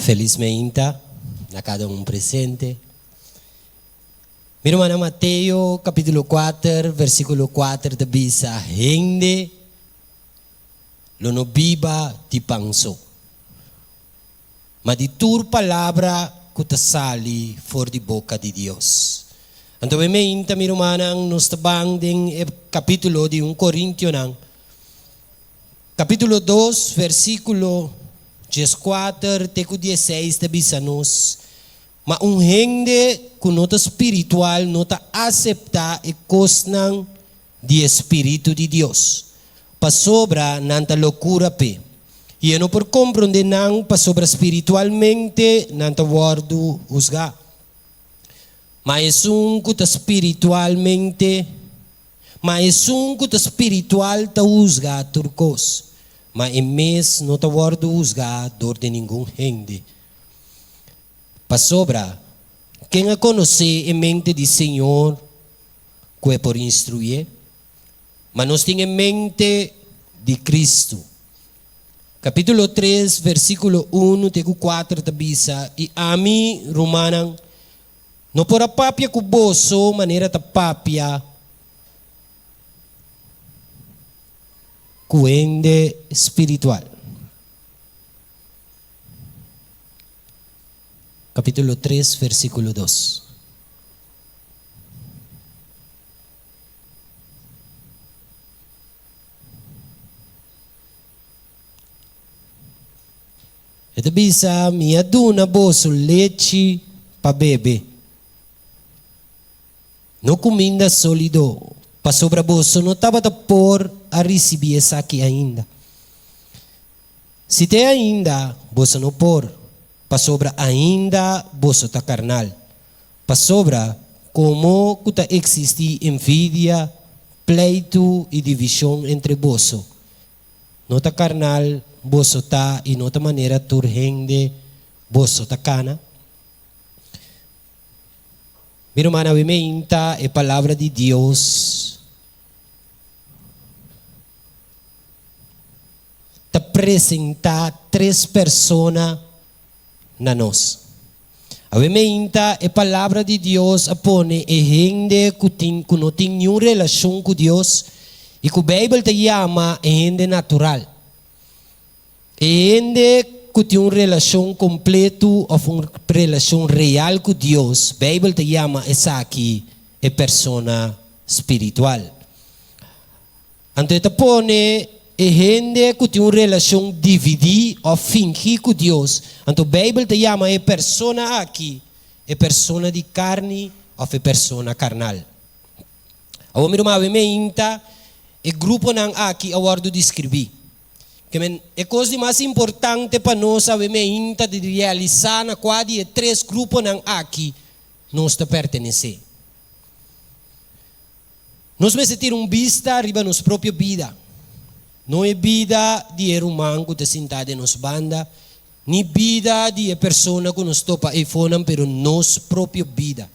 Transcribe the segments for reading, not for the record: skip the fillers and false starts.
Felis meinta na kada un presente. Mi rumannan Mateo kapítulo kuater versíkulo kuater ta bisa, Hende lo no biba di pan so, ma di tur palabra ku ta sali for di boka di Dios. Anto e meinta, mi rumannan, nos ta ban den e kapítulo di un Korintionan. Capítulo dos, versículo dieskuater te ku dieseis ta bisa nos, Ma un hende ku no ta spiritual no ta aseptá e kosnan di e spiritu di Dios, pasobra nan ta lokura p'e, i e no por komprondé nan pasobra spiritualmente nan ta wòrdu husgá. Ma esun ku ta spiritualmente. Ma esun ku ta spiritual ta husga tur kos, ma e mes no ta wòrdu husgá dor di ningun hende. Pasobra, ken a konosé e mente di Señor ku e por instruyé? Ma nos tin e mente di Kristu. Kapítulo tres, versíkulo unu te ku kuater ta bisa, I ami, rumannan, No por a papia ku boso manera ta papia ku hende spiritual. Kapítulo tres versíkulo dos. E ta bisa, Mi a duna boso lechi pa bebe, no kuminda sólido, pasobra boso no tabata por a risibí esaki ainda. Si te ainda boso no por, pasobra ainda boso ta karnal. Pasobra komo ku ta eksistí envidia, pleitu i divishon entre boso, No ta karnal boso ta i no ta manera tur hende boso ta kana? Mi ruman, awe meinta e Palabra di Dios ta presentá tres persona na nos. Awe meinta e Palabra di Dios a pone e hende ku tin ku no tin niun relashon ku Dios i ku Beibel ta yama e hende natural. E hende ku tin un relashon kompletu òf un relashon real ku Dios, Beibel ta yama esaki e persona spiritual. Anto e ta pone e hende ku tin un relashon dividí òf fingí ku Dios. Anto Beibel ta yama e persona aki e persona di karni òf e persona karnal. Awor mi ruman, awe meinta e gruponan aki a wòrdu deskribí. Ke men, e kos di mas importante pa nos awe meinta di realisá na kua di e tres gruponan aki nos ta pertenesé. Nos mester tira un bista riba nos propio bida, no e bida di e ruman ku ta sintá den nos banda, ni bida di e persona ku nos topa eifonan, pero nos propio bida.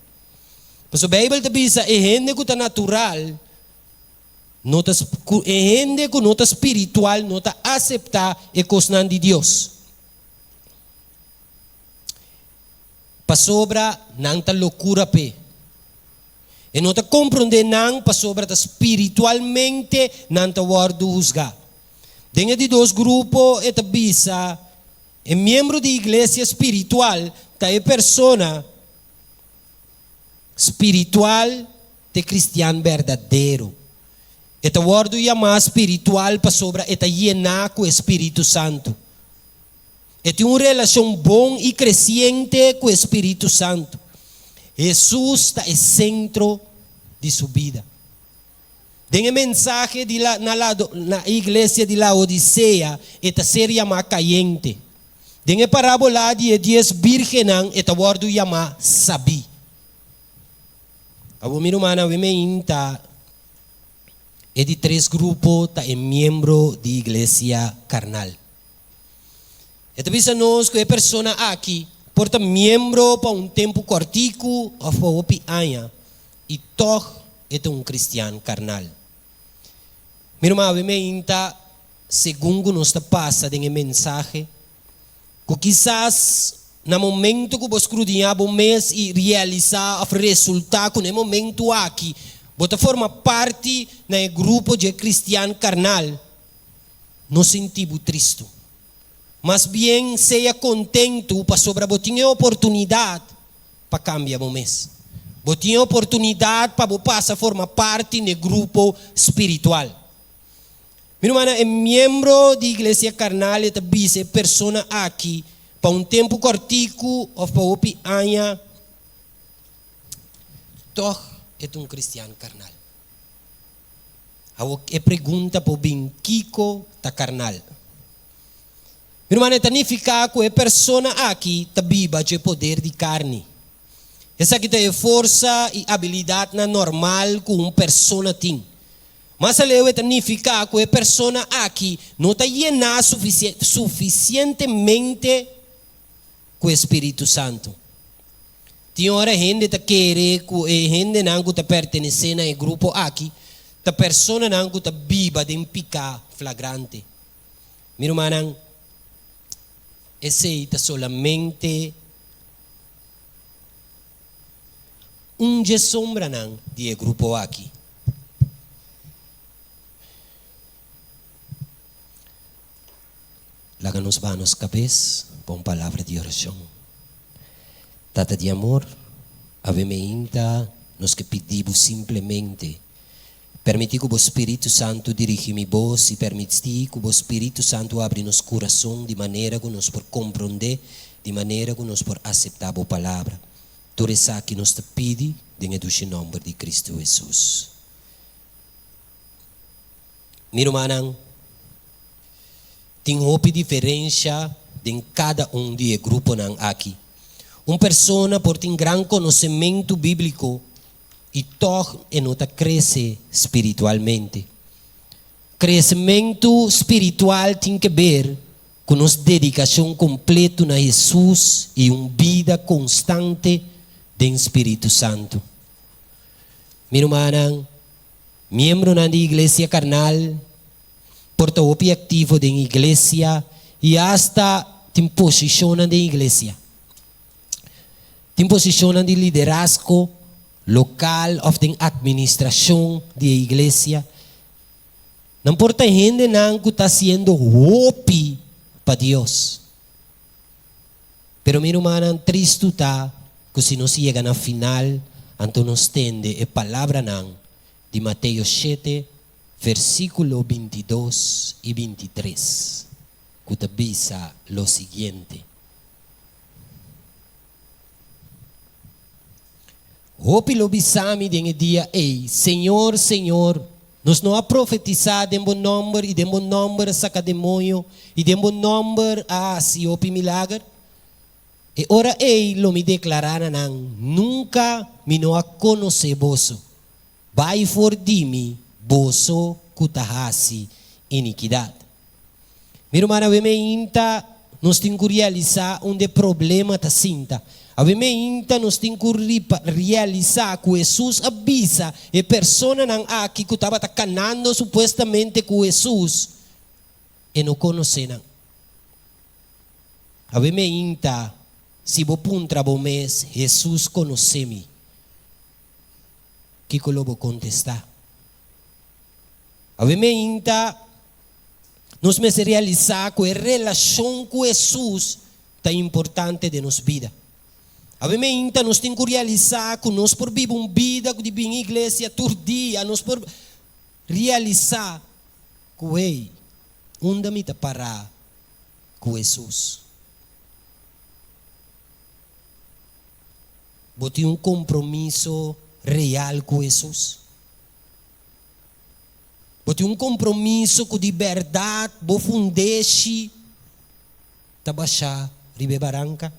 Pasobra Beibel ta bisa e hende ku ta natural no ta ku e hende ku no ta spiritual no ta aseptá e kosnan di Dios, pasobra nan ta lokura p'e. E no ta komprondé nan pasobra ta spiritualmente nan ta wòrdu husgá. Den e di dos grupo e ta bisa e miembro di iglesia spiritual ta e persona spiritual te kristian berdadero. E ta wòrdu yamá spiritual pasobra e ta yená ku e Spiritu Santu. E tin un relashon bon i kresiente ku e spiritu santu. Hesus ta e sentro di su bida. Den e mensahe di la na la na e iglesia di Laodisea e ta ser yamá kayente. Den e parábola di e dies bírgennan e ta wòrdu yamá sabí. Awor mi rumannan, awe meinta e di tres grupo ta e miembro di iglesia karnal. E ta bisa nos ku e persona aki por ta miembro pa un tempu kòrtiku òf pa hopi aña i tòg e ta un kristian karnal. Mi ruman, awe meinta segun ku nos ta pasa den e mensahe ku kisas. na momento ku bo skrudiñá bo mes i realisá òf resultá ku na e momento aki bo ta forma parti na e grupo dje kristian karnal, no sinti bo tristu. Mas bien sea kontentu pasobra bo tin e oportunidat pa kambia bo mes. Bo tin e oportunidat pa bo pasa forma parti n'e grupo spiritual. Mi rumannan, e miembro di iglesia karnal e ta bisa e persona aki pa un tempu kòrtiku òf pa hopi aña, tòg e ta un kristian karnal. Awor e pregunta por bin, Kiko ta karnal? Mi ruman, e ta nifiká ku e persona aki ta biba dje poder di karni. Esaki ta e forsa i abilidatnan normal ku un persona tin. Mas aleu e ta nifiká ku e persona aki no ta yená sufisientemente ku e spiritu santu. Tin ora hende ta kere ku e hendenan ku ta pertenesé na e grupo aki ta personanan ku ta biba den piká flagrante. Mi rumannan, esei ta solamente un dje sombranan di e grupo aki. Laga nos baha nos kabes pa un palabra di orashon. Tata di amor, awe meinta nos ke pidi bo simplemente, permiti ku bo Spiritu Santu dirigi mi bos i permiti ku bo Spiritu Santu abri nos kurason di manera ku nos por komprondé, di manera ku nos por aseptá bo palabra. Tur esaki nos ta pidi den e dushi nòmber di Kristu Hesus. Mi rumannan, tin hopi diferensha den kada un di e gruponan aki. Un persona por tin gran konosementu bíbliko i tòg e no ta krese spiritualmente. Kresementu spiritual tin ke ber ku nos dedikashon kompletu na Hesus i un bida konstante den Spiritu Santu. Mi rumannan, Miembronan di iglesia karnal por ta hopi aktivo den iglesia i asta tin posishonnan den iglesia. Tin posishonnan di liderazgo lokal òf den atministrashon di e iglesia. Nan por ta hendenan ku ta hasiendo hopi pa Dios. Pero mi rumannan, tristu ta ku si nos yega na final, anto nos tende e palabranan di Mateo shete, versíkulo bintidos i bintitres, ku ta bisa lo siguiente, Hopi lo bisa mi den e dia ei, Señor, Señor, nos no a profetisá den bo nòmber i den bo nòmber a saka demoño i den bo nòmber a hasi hopi milager? E ora ei lo mi deklará na nan, Nunka mi no a konosé boso. Bai for di mi, boso ku ta hasi inikidat. Mi ruman, awe meinta nos tin ku realisá unda e problema ta sinta. Awe meinta nos tin ku realisá ku Hesus a bisa e personanan aki ku tabata kanando supuestamente ku Hesus, e no konosé nan. Awe meinta, si bo puntra bo mes, Hesus konosé mi? Kiko lo bo kontestá? Awe meinta, nos mester realisá ku e relashon ku Hesus ta importante den nos bida. Awe meinta nos tin ku realisá ku nos por biba un bida ku di bin iglesia tur dia, nos por realisá ku, hey, unda mi ta pará ku Hesus? Bo tin un kompromiso real ku Hesus? Bo tin un kompromiso ku di bèrdat bo fundeshi ta bashá riba e baranka?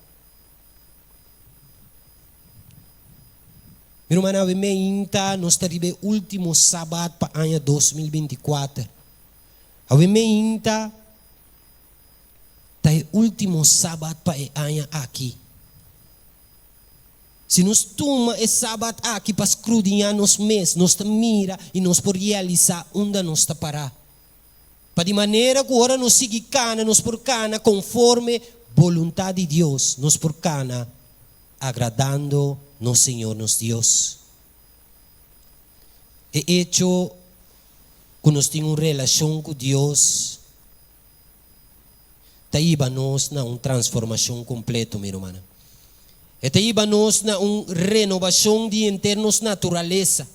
Mi rumannan, awe meinta nos ta riba e último sabat pa aña 2024. Awe meinta ta e último sabat pa e aña aki. Si nos tuma e Sabat aki pa skrudiñá nos mes, nos ta mira i nos por realisá unda nos ta pará. Pa di manera ku ora nos sigui kana, nos por kana konforme boluntat di Dios nos por kana agradando nos Señor nos Dios. E echo ku nos tin un relashon ku Dios ta hiba nos na un transformashon kompleto, mi rumannan. E ta hiba nos na un renobashon di henter nos naturalesa.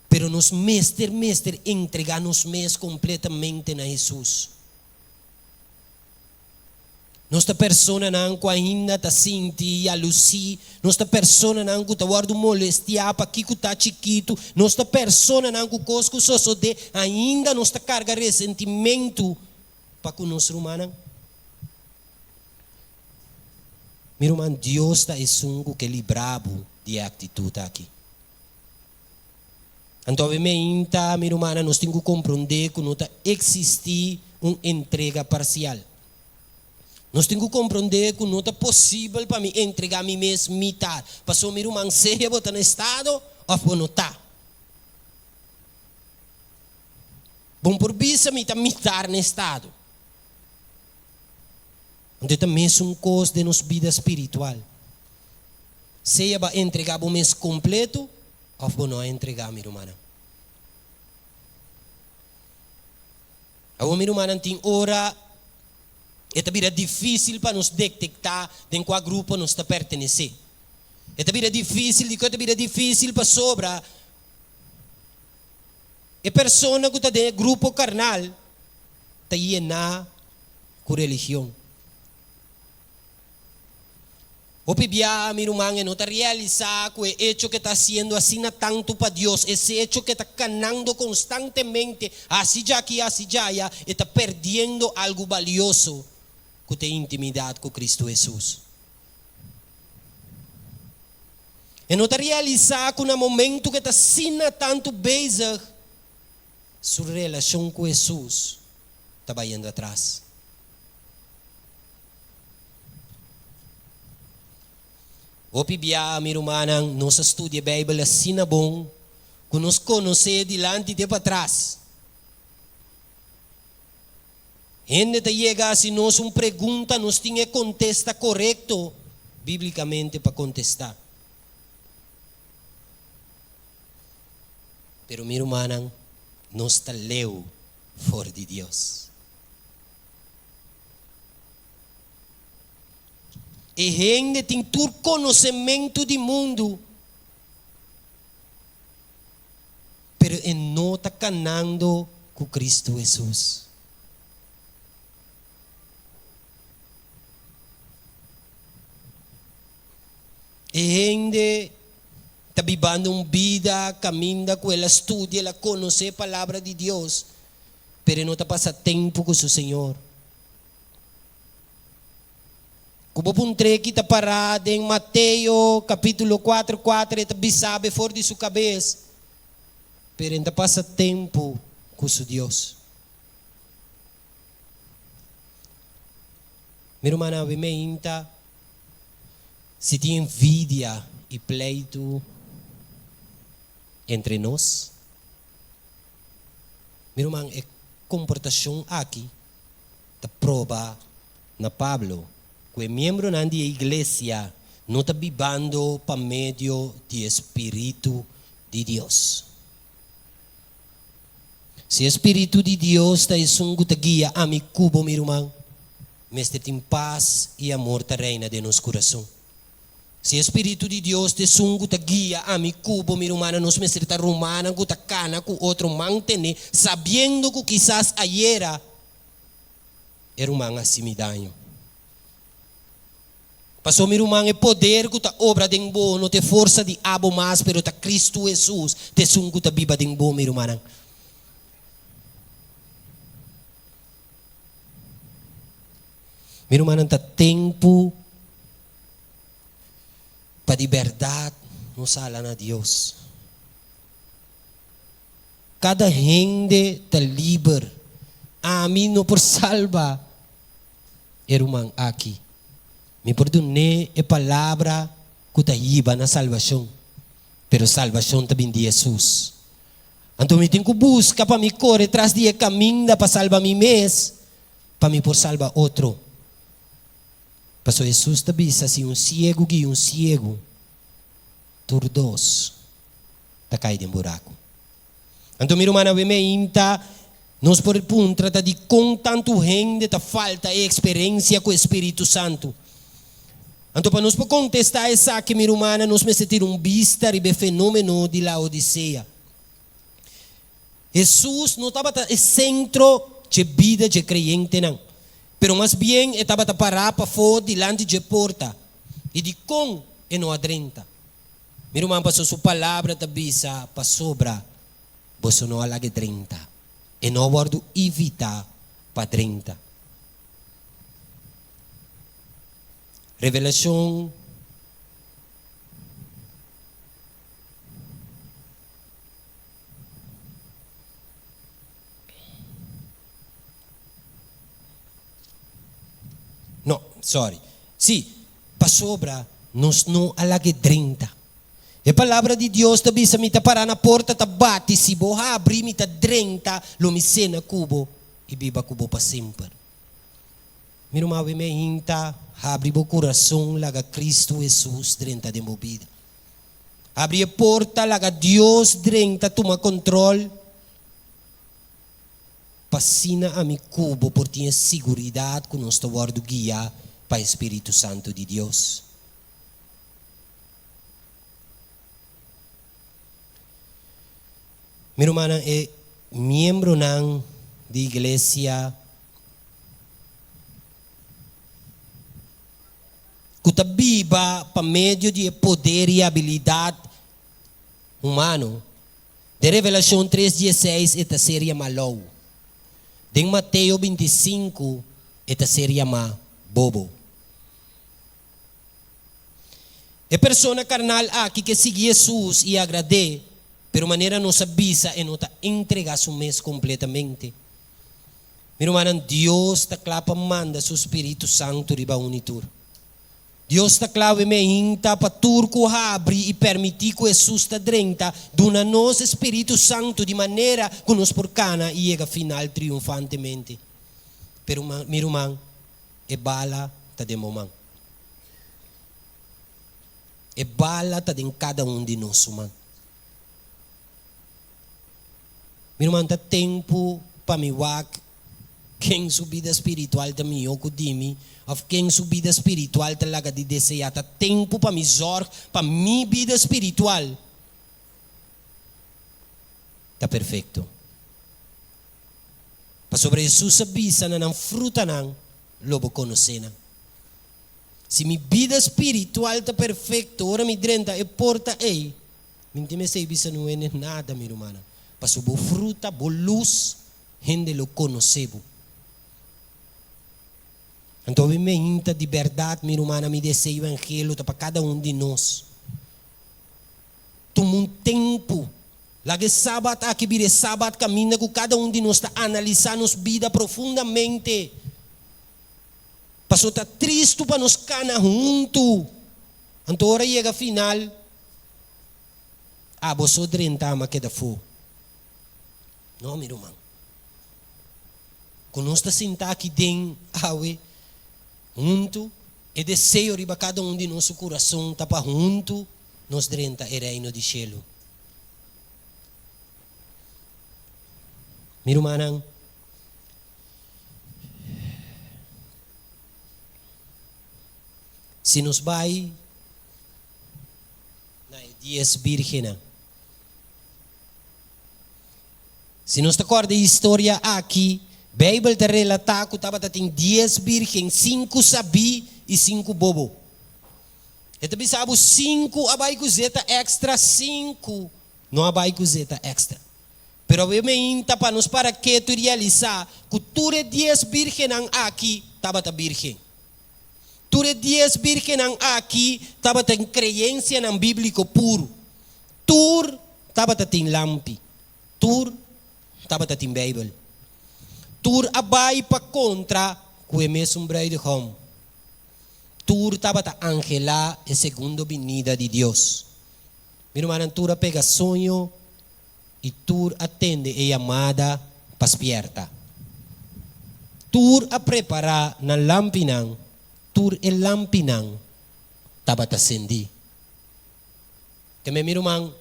Pero nos mester mester entregá nos mes kompletamente na Hesus. Nos ta personanan ku ainda ta sinti yalusí, nos ta personanan ku ta wòrdu molestiá pa kiko ta chikitu, nos ta personanan ku kos ku sosodé ainda nos ta karga resentimentu pa ku nos rumannan. Mi ruman, Dios ta esun ku ke libra bo di e aktitut aki. Anto awe meinta, mi rumannan, nos tin ku komprondé ku no ta eksistí un entrega parsial. Nos tin ku komprondé ku no ta posibel pa mi entregá mi mes mitar, pasobra mi ruman sea bo ta na estado òf bo no ta. Bo no por bisa mi ta mitar na estado. Anto e ta mesun kos den nos bida spiritual. Sea bo a entregá bo mes kompleto òf bo no a entregá, mi rumannan. Awor, mi rumannan, tin ora e ta bira difísil pa nos detektá den kua grupo nos ta pertenesé. E ta bira difísil, dikon e ta bira difísil? Pasobra e persona ku ta den e grupo karnal ta yená ku religion. Hopi biaha mi ruman e no ta realisá ku e echo ku e ta hasiendo asina tantu pa Dios, ese echo ku e ta kanando konstantemente hasi djaki hasi djaya, e ta perdiendo algu balioso ku ta e intimidat ku Kristu Hesus. E no ta realisá ku na momentu ku e ta asina tantu bezig, su relashon ku Hesus ta bayendo atras. Hopi biaha, mi rumannan, nos a studia e Beibel asina bon ku nos konos'é dilanti te patras. Hende ta yega hasi nos un pregunta, nos tin e kontesta korekto bíblikamente pa kontestá. Pero mi rumannan, nos ta leu for di Dios. E hende tin tur konosementu di mundu, pero e no ta kanando ku Kristu Hesus. E hende ta bibando un bida kaminda ku el a studia, el a konosé Palabra di Dios, pero e no ta pasa tempu ku su Señor. Ku bo puntr'é ki ta pará den Mateo kapítulo kuater kuater e ta bisab'e for di su kabes, pero e no ta pasa tempu ku su Dios. Mi rumannan, awe meinta si tin envidia i pleitu entre nos. Mi ruman, e komportashon aki ta proba na Pablo ku e miembronan di e iglesia no ta bibando pa medio di e spiritu di Dios. Si e spiritu di Dios ta esun ku ta guia ami ku bo, mi ruman, mester tin pas i amor ta reina den nos kurason. Si e Spiritu di Dios ta esun ku ta guia ami ku bo, mi rumannan, nos mester ta rumannan ku ta kana ku otro man tene, sabiendo ku kisas ayera e ruman a hasi mi daño. Pasobra, mi ruman, e poder ku ta obra den bo no ta e forsa di abo mas, pero ta Kristu Hesus ta esun ku ta biba den bo, mi rumannan. Mi rumannan, ta tempu Pa di bèrdat nos hala na Dios. Kada hende ta liber. Ami no por salba e ruman aki. Mi por dun'é e palabra ku ta hiba na salbashon, pero salbashon ta bin di Hesus. Anto mi tin ku buska pa mi kore tras di e kaminda pa salba mi mes, pa mi por salba otro. Pasobra Hesus ta bisa, Si un siegu guia un siegu, tur dos ta kai den buraku. Anto mi rumannan, awe meinta nos por puntra ta dikon tantu hende ta falta e eksperensia ku e Spiritu Santu. Anto pa nos por kontestá esaki, mi rumannan, nos mester tira un bista riba e fenómeno di Laodisea. Hesus no tabata e sentro dje bida dje kreyentenan, pero mas bien e tabata pará pafó dilanti dje porta. I dikon e no a drenta? Mi ruman, pasobra su palabra ta bisa, Pasobra boso no a lag'e drenta. E no a wòrdu invitá pa drenta. Revelashon. No, sorry. Sí, pasobra nos no a lag'é drenta. E Palabra di Dios ta bisa, Mi ta pará na porta ta bati, si bo habri, mi ta drenta, lo mi sena ku bo i biba ku bo pa semper. Mi ruman, awe mi a hinta, habri bo kurason, laga Kristu Hesus drenta den bo bida. Habri e porta, laga Dios drenta tuma control, pa asina ami cu bo por tin e siguridad cu nos ta wordo guia pa e Spiritu Santo di Dios. Mi rumannan, e miembronan di iglesia ku ta biba pa medio di e poder i abilidat humano. Den Revelashon tres dieseis e ta ser yamá lou. Den Mateo 25 e ta ser yamá bobo. E persona karnal aki ke sigui Hesus i agrad'é, pero manera nos a bisa e no ta entregá su mes kompletamente. Mi rumannan, Dios ta kla pa manda su spiritu santu riba un i tur. Dios ta kla we meinta pa tur ku habri i permití ku Hesus ta drenta, duna nos e spiritu santu di manera ku nos por kana i yega final triunfantemente. Pero mi ruman, e bala ta den bo man. E bala ta den kada un di nos su man. Mi ruman, ta tempu pa mi wak ken su bida spiritual ta mihó ku di mi òf ken su bida spiritual ta laga di deseá. Ta tempu pa mi zòrg pa mi bida spiritual ta perfekto. Pasobra Hesus a bisa na nan frutanan lo bo konosé nan. Si mi bida spiritual ta perfekto ora mi drenta e porta ei, Mi no tin mester bisa no hende nada, mi rumannan, pasobra bo fruta, bo lus, hende lo konosé bo. Anto mi meinta di bèrdat, mi rumannan, mi deseo angelo ta pa kada un di nos tuma un tempu, laga e sabat aki bira e sabat kaminda ku kada un di nos ta analisá nos bida profundamente, pasobra ta tristu pa nos kana huntu, anto ora yega final, Abo so drenta ama keda fo. No, mi ruman. Ku nos ta sinta aki den awe huntu, e deseo riba kada un di nos su kurason ta pa huntu nos drenta e Reino di shelu. Mi rumannan, si nos bai Na e dies bírgennan. Si nos ta kòrda e historia aki, Beibel ta relatá ku tabata tin dies bírgen, sinku sabí i sinku bobo. E ta bisa bo sinku a bai ku zeta èkstra, sinku no a bai ku zeta èkstra. Pero awe meinta pa nos para ketu i realisá ku tur e dies bírgennan aki tabata bírgen. Tur e dies bírgennan aki tabatin kreensianan bíbliko puru. Tur tabata tin lampi. Tur tabata tin Beibel. Tur a bai pa kontra ku e mesun bruidegom. Tur tabata anhelá e segundo binida di Dios. Mi rumannan, tur a pega soño i tur a tende e yamada pa spièrta. Tur a prepará nan lampinan. tur e lampinan tabata sendí. Te me mi ruman,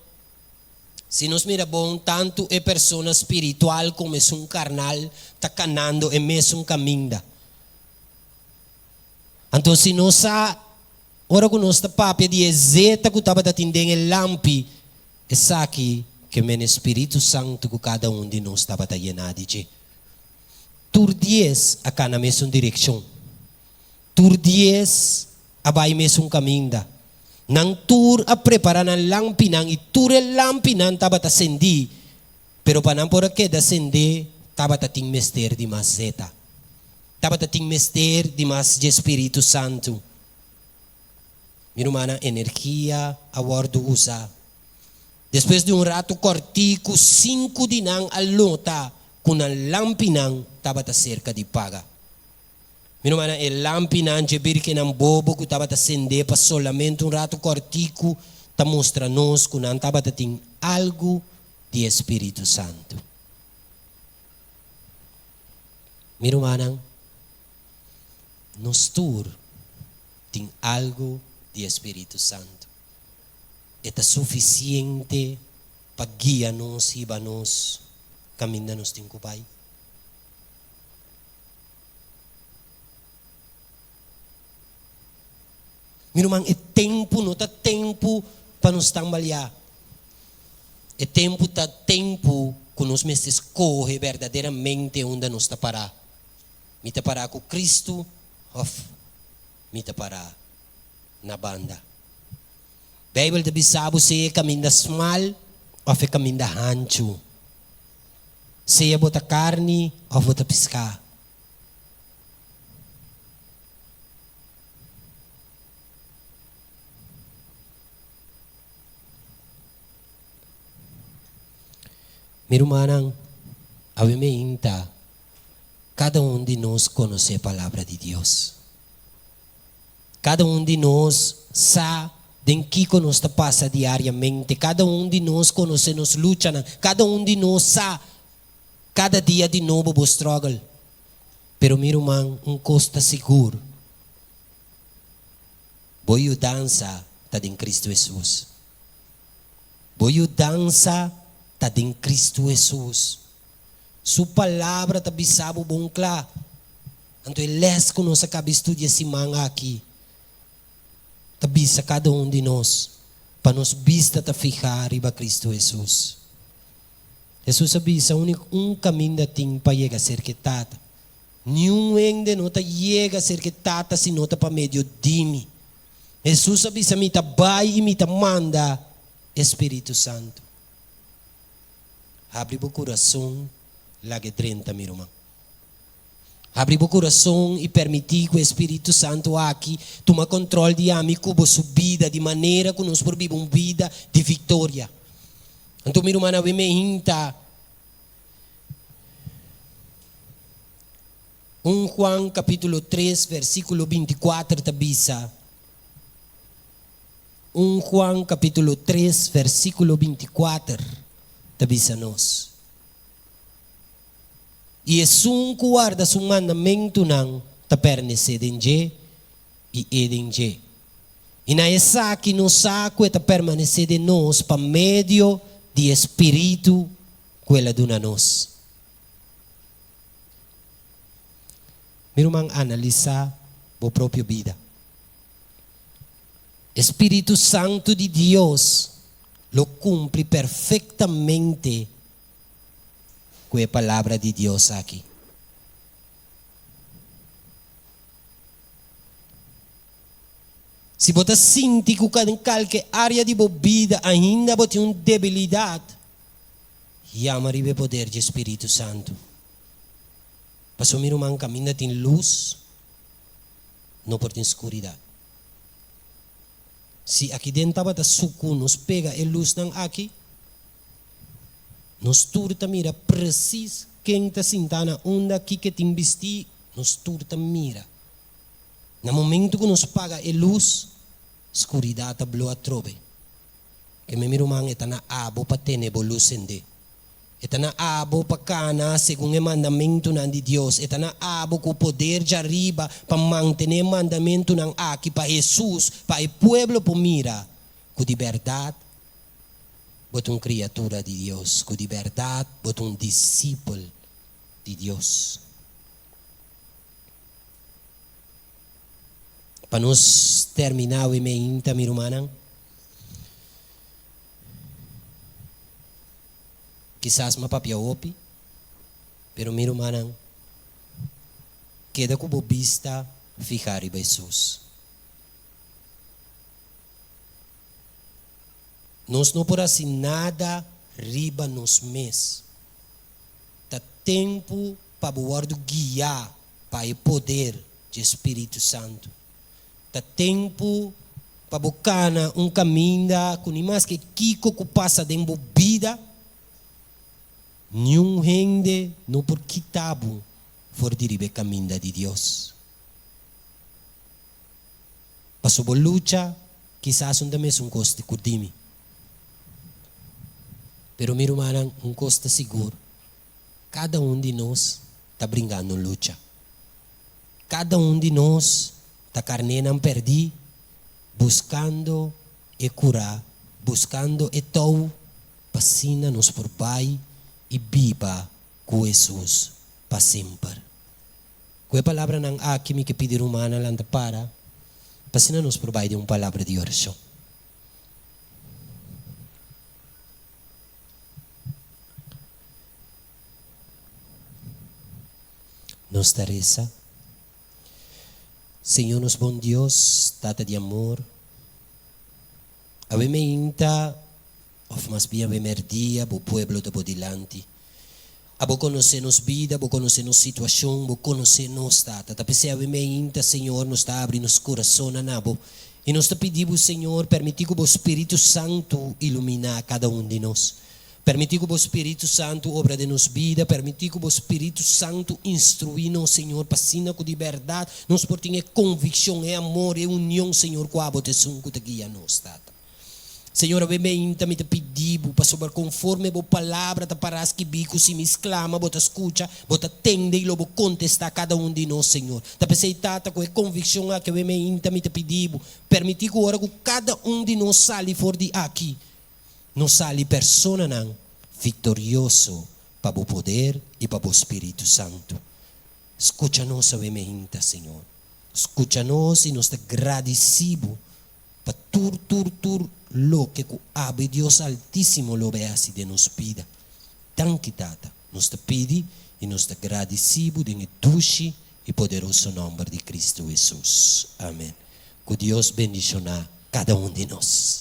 si nos mira bon, tantu e persona spiritual komo esun karnal ta kanando e mesun kaminda. Anto si nos sa, ora ku nos ta papia di e zeta ku tabata tin den e lampi, esaki ke men e Spiritu Santu ku kada un di nos tabata yená di dje. Tur dies a kana mesun direkshon. Tur dies a bai mesun kaminda. Nan tur a prepará nan lampinan i tur e lampinan tabata sendí, pero pa nan por a keda sendé tabata tin mester di mas zeta. Tabata tin mester di mas dje Spiritu Santu. Mi rumannan, energia a wòrdu usá. Despues di un ratu kòrtiku, sinku di nan a nota ku nan lampinan tabata serka di paga. Mi rumannan, e lampinan dje birkennan bobo ku tabata sendé pa solamente un ratu kòrtiku ta mustra nos ku nan tabata tin algu di e Spiritu Santu. Mi rumannan, nos tur tin algu di e Spiritu Santu. E ta sufisiente pa guia nos hiba nos kaminda nos tin ku bai. Mi ruman, e tempu no ta tempu pa nos tambaleá. E tempu ta tempu ku nos mester skohe berdaderamente unda nos ta pará. Mi ta pará ku Kristu òf mi ta pará na banda? Beibel ta bisa bo sea e kaminda smal òf e kaminda hanchu. Sea bo ta karni òf bo ta piská. Mi rumannan, awe meinta kada un di nos konosé Palabra di Dios. Kada un di nos sa den kiko nos ta pasa diariamente. Kada un di nos konosé nos luchanan. Kada un di nos sa kada dia di nobo bo struggle. Pero mi ruman, un kos ta sigur, bo yudansa ta den Kristu Hesus. Bo yudansa ta den Kristu Hesus. Su Palabra ta bisa bo bon kla. Anto e lès ku nos a kaba studia e siman aki ta bisa kada un di nos pa nos bista ta fihá riba Kristu Hesus. Hesus a bisa, Úniko un kaminda tin pa yega serka e Tata. Niun hende no ta yega serka e Tata si no ta pa medio di mi. Hesus a bisa, Mi ta bai i mi ta manda e Spiritu Santu. Habri bo kurason, laga e drenta, mi ruman. Habri bo kurason i permití ku e Spiritu Santu aki tuma kòntròl di ami ku bo su bida di manera ku nos por biba un bida di viktoria. Anto mi ruman awe meinta un Juan kapítulo tres versíkulo 24 ta bisa, un Juan kapítulo tres versíkulo 24 ta bisa nos. I esun ku warda su mandamentunan ta pernesé den dje, i e den dje. I na esaki nos sa ku e ta permanesé den nos pa medio di e spiritu ku el a duna nos. Mi ruman, analisá bo propio bida. E spiritu santu di Dios lo kumpli perfektamente ku e Palabra di Dios aki. Si bo ta sinti ku den kalke área di bo bida ainda bo tin un debilidat, yama riba e poder dje Spiritu Santu. Pasobra mi ruman, kaminda tin lus, no por tin skuridat. Si aki den tabata suku nos pega e lusnan aki, Nos tur ta mira presis ken ta sintá na unda, kiko e tin bistí, nos tur ta mira. Na momentu ku nos paga e lus, skuridat ta blo atrobe. Keme mi ruman, e ta na abo pa tene bo lus sendé. E ta na abo pa kana segun e mandamentunan di Dios. E ta na abo ku poder djariba pa mantené e mandamentunan aki pa Hesus, pa e pueblo por mira ku di bèrdat bo ta un kriatura di Dios, ku di bèrdat bo ta un disipel di Dios. Pa nos terminá awe meinta, mi rumannan, kisas m'a papia hopi, pero mi rumannan, keda ku bo bista fihá riba Hesus. Nos no por hasi nada riba nos mes. Ta tempu pa bo wòrdu guiá pa e poder dje Spiritu Santu. Ta tempu pa bo kana un kaminda ku ni maske kiko ku pasa den bo bida, niun hende no por kita bo for di riba e kaminda di Dios. Paso bo lucha kisas un ta mesun kos di ku di mi. Pero mi rumannan, un kos ta sigur, kada un di nos ta bringando un lucha. Kada un di nos ta karnénan pèrdí, buskando e kurá, buskando e tou pa asina nos por bai i biba ku Hesus pa semper. Ku e palabranan aki mi ke pidi rumannan lanta para pa asina nos por bai den un palabra di orashon. Nos ta resa, Señor nos bon Dios, Tata di amor, awe meinta, of mas bien awe merdia, bo pueblo ta bo dilanti. Abo konosé nos bida, bo konosé nos situashon, bo konosé nos, Tata. Ta p'esei awe meinta, Señor, nos ta abri nos kurasonnan na bo i nos ta pidi bo, Señor, permití ku bo Spiritu Santu iluminá kada un di nos. Permití ku bo Spiritu Santu obra den nos bida, permití ku bo Spiritu Santu instruí nos, Señor, pa asina ku di bèrdat nos por tin e konvikshon, e amor, e union, Señor, ku abo ta esun ku ta guia nos, Tata. Señor, awe meinta mi ta pidi bo, pasobra konforme bo palabra ta pará skibí ku si mi sklama, bo ta skucha, bo ta tende i lo bo kontestá kada un di nos, Señor. Ta p'esei, Tata, ku e konvikshon aki awe meinta mi ta pidi bo, permití ku ora ku kada un di nos sali for di aki, Nos sali personanan viktorioso pa bo poder i pa bo Spiritu Santu. Skucha nos awe meinta, Señor. Skucha nos i nos ta gradisí bo pa tur, tur, tur loke ku abo e Dios Altísimo lo bai hasi den nos bida. Danki, Tata. Nos ta pidi i nos ta gradisí bo den e dushi i poderoso nòmber di Kristu Hesus. Amen. Ku Dios bendishoná kada un di nos.